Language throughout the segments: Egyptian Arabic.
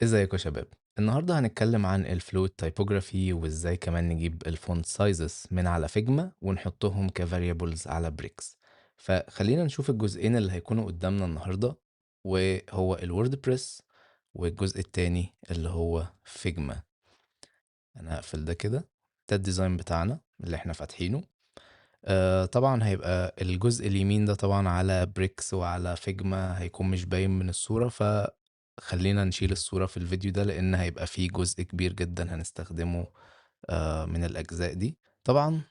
ازيكم يا شباب؟ النهارده هنتكلم عن ال fluid typography وازاي كمان نجيب ال font sizes من على Figma ونحطهم ك variables على Bricks. فخلينا نشوف الجزئين اللي هيكونوا قدامنا النهارده، وهو ال WordPress والجزء التاني اللي هو Figma. انا هقفل ده كده. ده ال design بتاعنا اللي احنا فاتحينه. طبعا هيبقى الجزء اليمين ده طبعا على Bricks وعلى Figma هيكون مش باين من الصورة، فخلينا نشيل الصورة في الفيديو ده لأن هيبقى فيه جزء كبير جدا هنستخدمه من الأجزاء دي. طبعا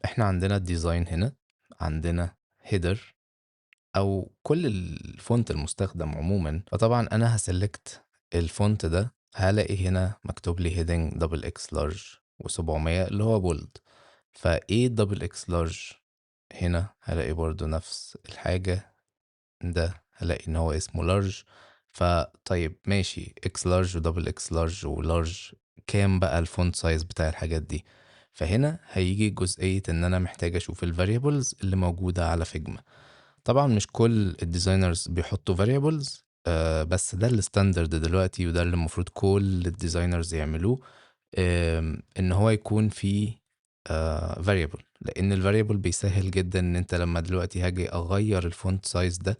احنا عندنا ال design هنا، عندنا header أو كل ال font المستخدم عموما. فطبعا أنا ه select ال font ده، هلاقي هنا مكتوب لي heading double X large و700 اللي هو bold. فايه double X large؟ هنا هلاقي برضو نفس الحاجة، ده هلاقي ان هو اسمه large. فطيب ماشي، X large و double X large و large، كام بقى ال font size بتاع الحاجات دي؟ فهنا هيجي جزئية ان انا محتاج اشوف ال variables اللي موجودة على Figma. طبعا مش كل ال designers بيحطوا variables، بس ده ال standard دلوقتي وده اللي المفروض كل ال designers يعملوه، ان هو يكون فيه variable، لان ال variable بيسهل جدا ان انت لما دلوقتي هاجي اغير ال font size ده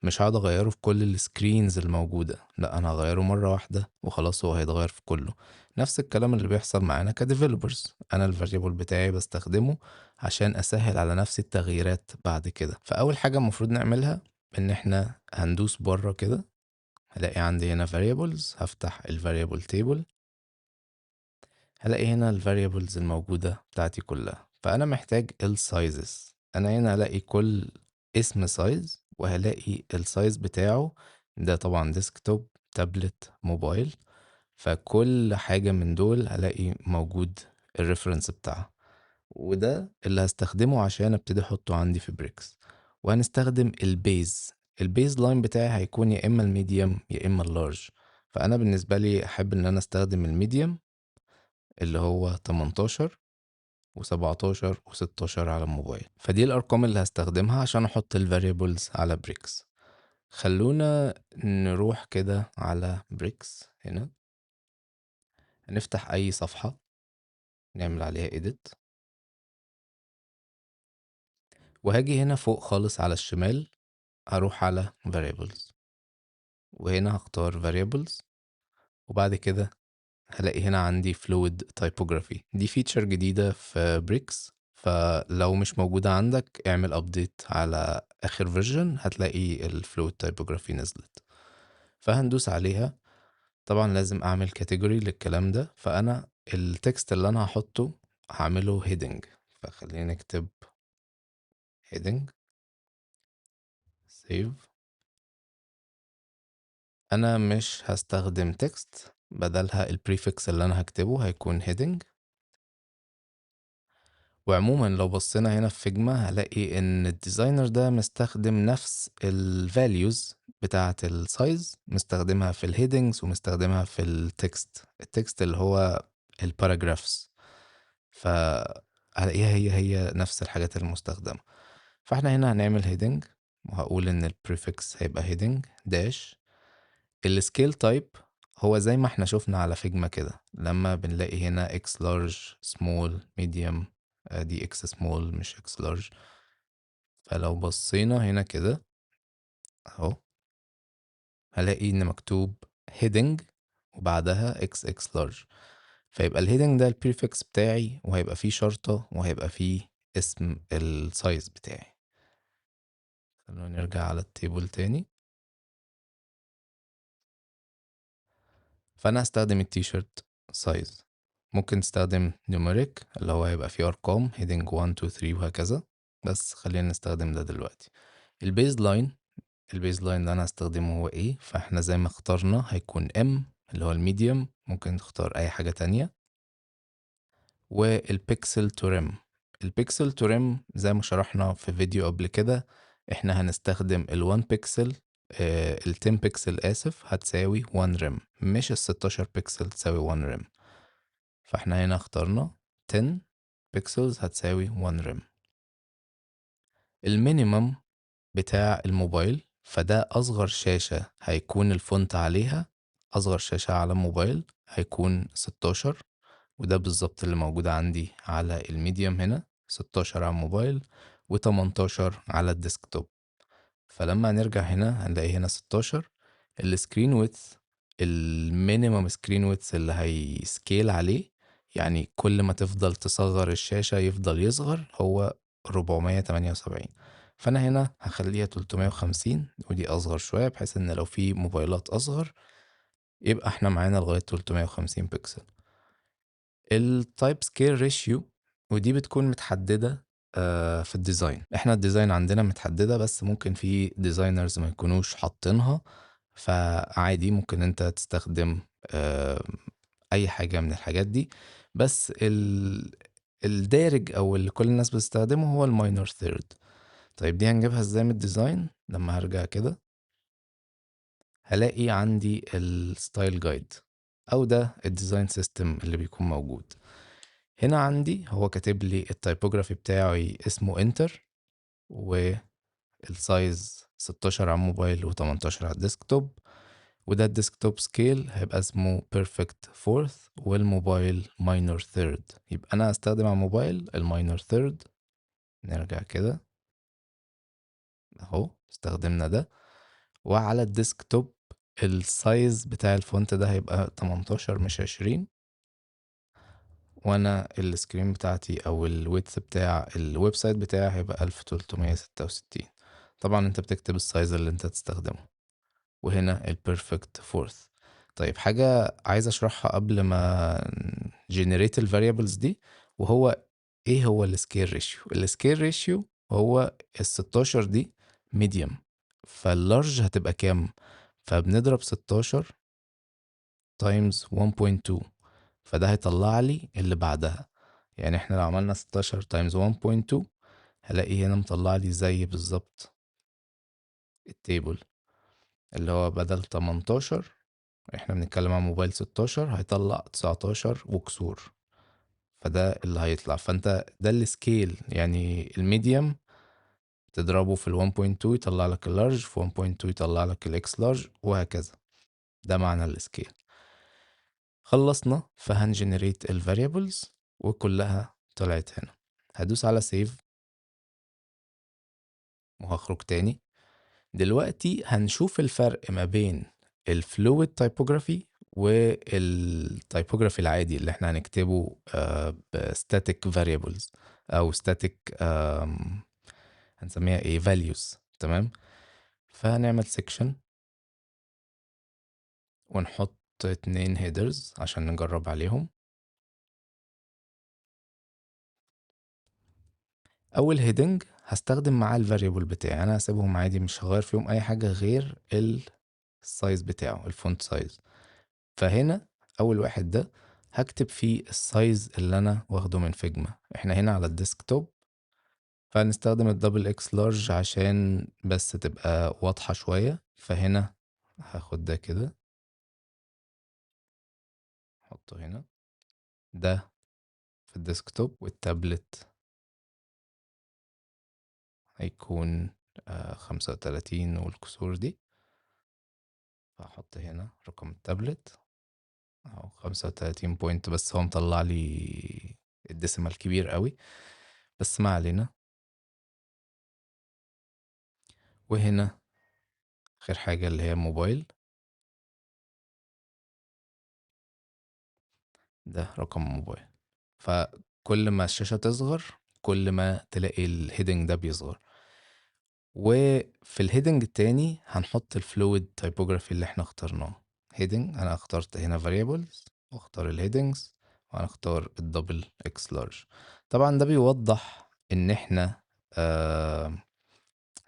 مش هقعد اغيره في كل ال screens الموجودة، لا انا هغيره مرة واحدة وخلاص هو هيتغير في كله. نفس الكلام اللي بيحصل معانا ك developers، انا ال variable بتاعي بستخدمه عشان اسهل على نفسي التغييرات بعد كده. فاول حاجة المفروض نعملها ان احنا هندوس بره كده، هلاقي عندي هنا variables، هفتح ال variable table، هلاقي هنا ال variables الموجودة بتاعتي كلها. فأنا محتاج ال sizes، أنا هنا هلاقي كل اسم size وهلاقي ال size بتاعه، ده طبعا desktop، tablet، mobile، فكل حاجة من دول هلاقي موجود ال reference بتاعها، وده اللي هستخدمه عشان ابتدي احطه عندي في Bricks. وهنستخدم ال base، ال baseline بتاعي هيكون يا اما ال medium يا اما ال large. فانا بالنسبة لي احب ان انا استخدم ال medium اللي هو 18 و17 و16 على الموبايل. فدي الارقام اللي هستخدمها عشان احط ال variables على Bricks. خلونا نروح كده على Bricks، هنا هنفتح اي صفحة نعمل عليها edit، وهاجي هنا فوق خالص على الشمال هروح على variables، وهنا هختار variables، وبعد كده هلاقي هنا عندي fluid typography. دي feature جديدة في Bricks، فلو مش موجودة عندك اعمل update على آخر version هتلاقي ال fluid typography نزلت. فهندوس عليها. طبعا لازم اعمل category للكلام ده، فانا ال text اللي انا هحطه هعمله heading، فخلينا نكتب heading save. انا مش هستخدم text، بدلها ال prefix اللي انا هكتبه هيكون heading. وعموما لو بصينا هنا في Figma هلاقي ان ال designer ده مستخدم نفس ال values بتاعة ال size، مستخدمها في ال headings ومستخدمها في ال text، ال text اللي هو ال paragraphs، فهلاقيها هي هي نفس الحاجات المستخدمة. فاحنا هنا هنعمل heading، وهقول ان ال prefix هيبقى heading dash. ال scale type هو زي ما احنا شفنا على Figma كده، لما بنلاقي هنا x large small medium، دي x small مش x large. فلو بصينا هنا كده اهو هلاقي ان مكتوب heading وبعدها x x large، فيبقى ال heading ده ال prefix بتاعي، وهيبقى فيه شرطة وهيبقى فيه اسم ال size بتاعي. خلونا نرجع على ال table تاني. فأنا هستخدم ال t-shirt size، ممكن تستخدم numeric اللي هو هيبقى فيه أرقام heading 1 2 3 وهكذا، بس خلينا نستخدم ده دلوقتي. ال baseline اللي أنا هستخدمه هو إيه؟ فإحنا زي ما اخترنا هيكون M اللي هو ال medium، ممكن تختار أي حاجة تانية. وال pixel to rem، ال pixel to rem زي ما شرحنا في فيديو قبل كده، إحنا هنستخدم ال 1 بيكسل، ال 10 بيكسل آسف، هتساوي 1 rem، مش ال 16 بيكسل تساوي 1 rem. فاحنا هنا اخترنا 10 pixels هتساوي 1 rem. ال minimum بتاع الموبايل، فده أصغر شاشة هيكون ال font عليها أصغر شاشة على الموبايل هيكون 16، وده بالظبط اللي موجود عندي على ال medium هنا، 16 على الموبايل و18 على ال desktop. فلما هنرجع هنا هنلاقي هنا 16. ال screen width، ال minimum screen width اللي هي scale عليه، يعني كل ما تفضل تصغر الشاشة يفضل يصغر، هو 478. فأنا هنا هخليها 350، ودي أصغر شوية بحيث إن لو في موبايلات أصغر يبقى إحنا معانا لغاية 350 بكسل. ال type scale ratio، ودي بتكون متحددة في ال design. إحنا ال design عندنا متحددة، بس ممكن في designers ما يكونوش حاطينها، فعادي ممكن أنت تستخدم أي حاجة من الحاجات دي، بس الدارج أو اللي كل الناس بتستخدمه هو ال minor third. طيب دي هنجيبها ازاي من ال design؟ لما هرجع كده هلاقي عندي ال style guide، او ده ال design system اللي بيكون موجود هنا. عندي هو كاتب لي ال typography بتاعي اسمه Inter، وال size 16 على الموبايل و18 على ال desktop، وده ال desktop scale هيبقى اسمه perfect fourth، والموبايل minor third. يبقى انا هستخدم على الموبايل ال minor third. نرجع كده اهو، استخدمنا ده. وعلى ال desktop ال size بتاع ال font ده هيبقى 18 مش 20، وانا ال screen بتاعتي او ال width بتاع ال website بتاعي هيبقى 1366. طبعا انت بتكتب ال size اللي انت تستخدمه. وهنا ال perfect fourth. طيب حاجة عايز اشرحها قبل ما generate ال variables دي، وهو ايه هو ال scale ratio. ال scale ratio هو ال 16 دي medium، فال large هتبقى كام؟ فبنضرب 16 times 1.2، فده هيطلع لي اللي بعدها. يعني احنا لو عملنا 16 times 1.2 هلاقي هنا مطلع لي زي بالظبط ال table، اللي هو بدل 18 احنا بنتكلم عن موبايل 16 هيطلع 19 وكسور، فده اللي هيطلع. فانت ده ال scale، يعني ال medium تضربه في ال 1.2 يطلع لك ال large، في 1.2 يطلع لك ال X large، وهكذا. ده معنى ال scale. خلصنا، فهن generate ال variables وكلها طلعت هنا. هدوس على save وهخرج تاني. دلوقتي هنشوف الفرق ما بين ال fluid typography وال typography العادي اللي احنا هنكتبه ب static variables او static هنسميها ايه، values. تمام، فهنعمل section ونحط 2 headers عشان نجرب عليهم. اول heading هستخدم معاه ال variable بتاعي، انا هسيبهم عادي مش هغير فيهم اي حاجة غير ال size بتاعه، ال font size. فهنا اول واحد ده هكتب فيه ال size اللي انا واخده من Figma. احنا هنا على ال desktop، فهنستخدم ال double X large عشان بس تبقى واضحة شوية. فهنا هاخد ده كده احطه هنا، ده في ال desktop، وال tablet هيكون 35 والكسور دي، فهحط هنا رقم التابلت اهو 35 point، بس هو مطلع لي ال decimal كبير قوي، بس ما علينا. وهنا آخر حاجة اللي هي موبايل، ده رقم موبايل. فكل ما الشاشة تصغر كل ما تلاقي ال heading ده بيصغر. وفي ال heading التاني هنحط ال fluid typography اللي احنا اخترناه. heading انا اخترت هنا variables، واختار ال headings، وهنختار ال double X large. طبعا ده بيوضح ان احنا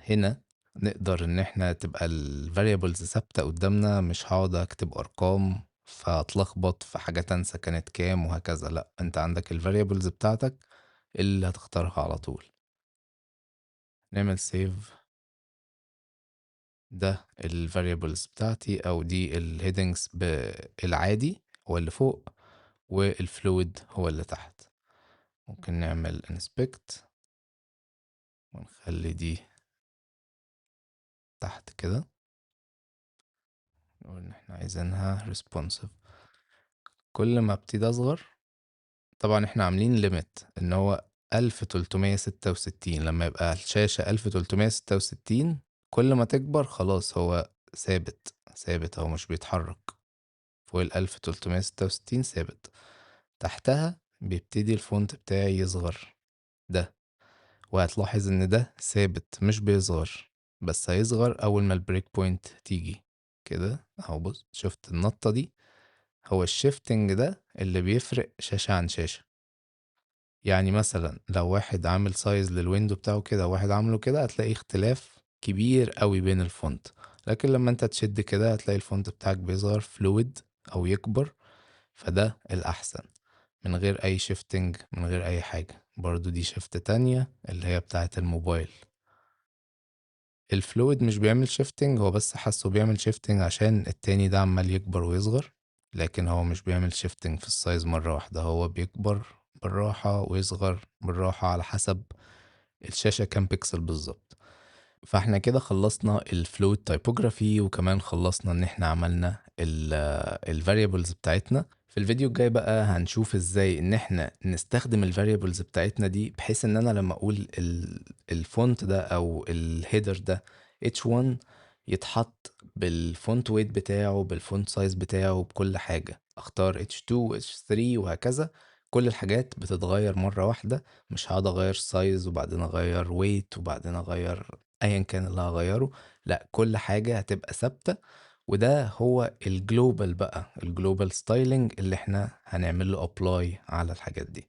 هنا نقدر ان احنا تبقى ال variables ثابتة قدامنا، مش هقعد اكتب ارقام فاتلخبط في حاجة تنسى كانت كام وهكذا. لا، انت عندك ال variables بتاعتك اللي هتختارها على طول. نعمل save. ده ال variables بتاعتي، او دي ال headings بالعادي هو اللي فوق، وال fluid هو اللي تحت. ممكن نعمل inspect ونخلي دي تحت كده، نقول إن إحنا عايزينها responsive. كل ما ابتدي أصغر، طبعا إحنا عاملين limit إن هو 1366، لما يبقى الشاشة 1366 كل ما تكبر خلاص هو ثابت، ثابت أهو مش بيتحرك. فوق 1366 ثابت، تحتها بيبتدي ال font بتاعي يصغر ده، وهتلاحظ إن ده ثابت مش بيصغر، بس هيصغر أول ما ال break point تيجي كده أهو. بص، شفت النطة دي؟ هو ال shifting ده اللي بيفرق شاشة عن شاشة. يعني مثلا لو واحد عامل size لل window بتاعه كده وواحد عامله كده، هتلاقي اختلاف كبير قوي بين ال font. لكن لما انت تشد كده هتلاقي ال font بتاعك بيصغر fluid او يكبر، فده الاحسن من غير اي shifting، من غير اي حاجة. برضو دي shift تانية اللي هي بتاعة الموبايل. ال fluid مش بيعمل shifting، هو بس حاسه بيعمل shifting عشان التاني ده عمال يكبر ويصغر، لكن هو مش بيعمل shifting في ال size مرة واحدة، هو بيكبر بالراحة ويصغر بالراحة على حسب الشاشة كام بيكسل بالظبط. فاحنا كده خلصنا ال fluid typography، وكمان خلصنا ان احنا عملنا ال variables بتاعتنا. في الفيديو الجاي بقى هنشوف ازاي ان احنا نستخدم ال variables بتاعتنا دي، بحيث ان انا لما اقول ال font ده او ال header ده H1 يتحط بال font weight بتاعه، بال font size بتاعه، بكل حاجة. اختار H2 و H3 وهكذا، كل الحاجات بتتغير مرة واحدة، مش هقعد اغير size وبعدين اغير weight وبعدين اغير ايا كان اللي هغيره، لا كل حاجة هتبقى ثابتة. وده هو ال global بقى، ال global styling اللي احنا هنعمل له apply على الحاجات دي.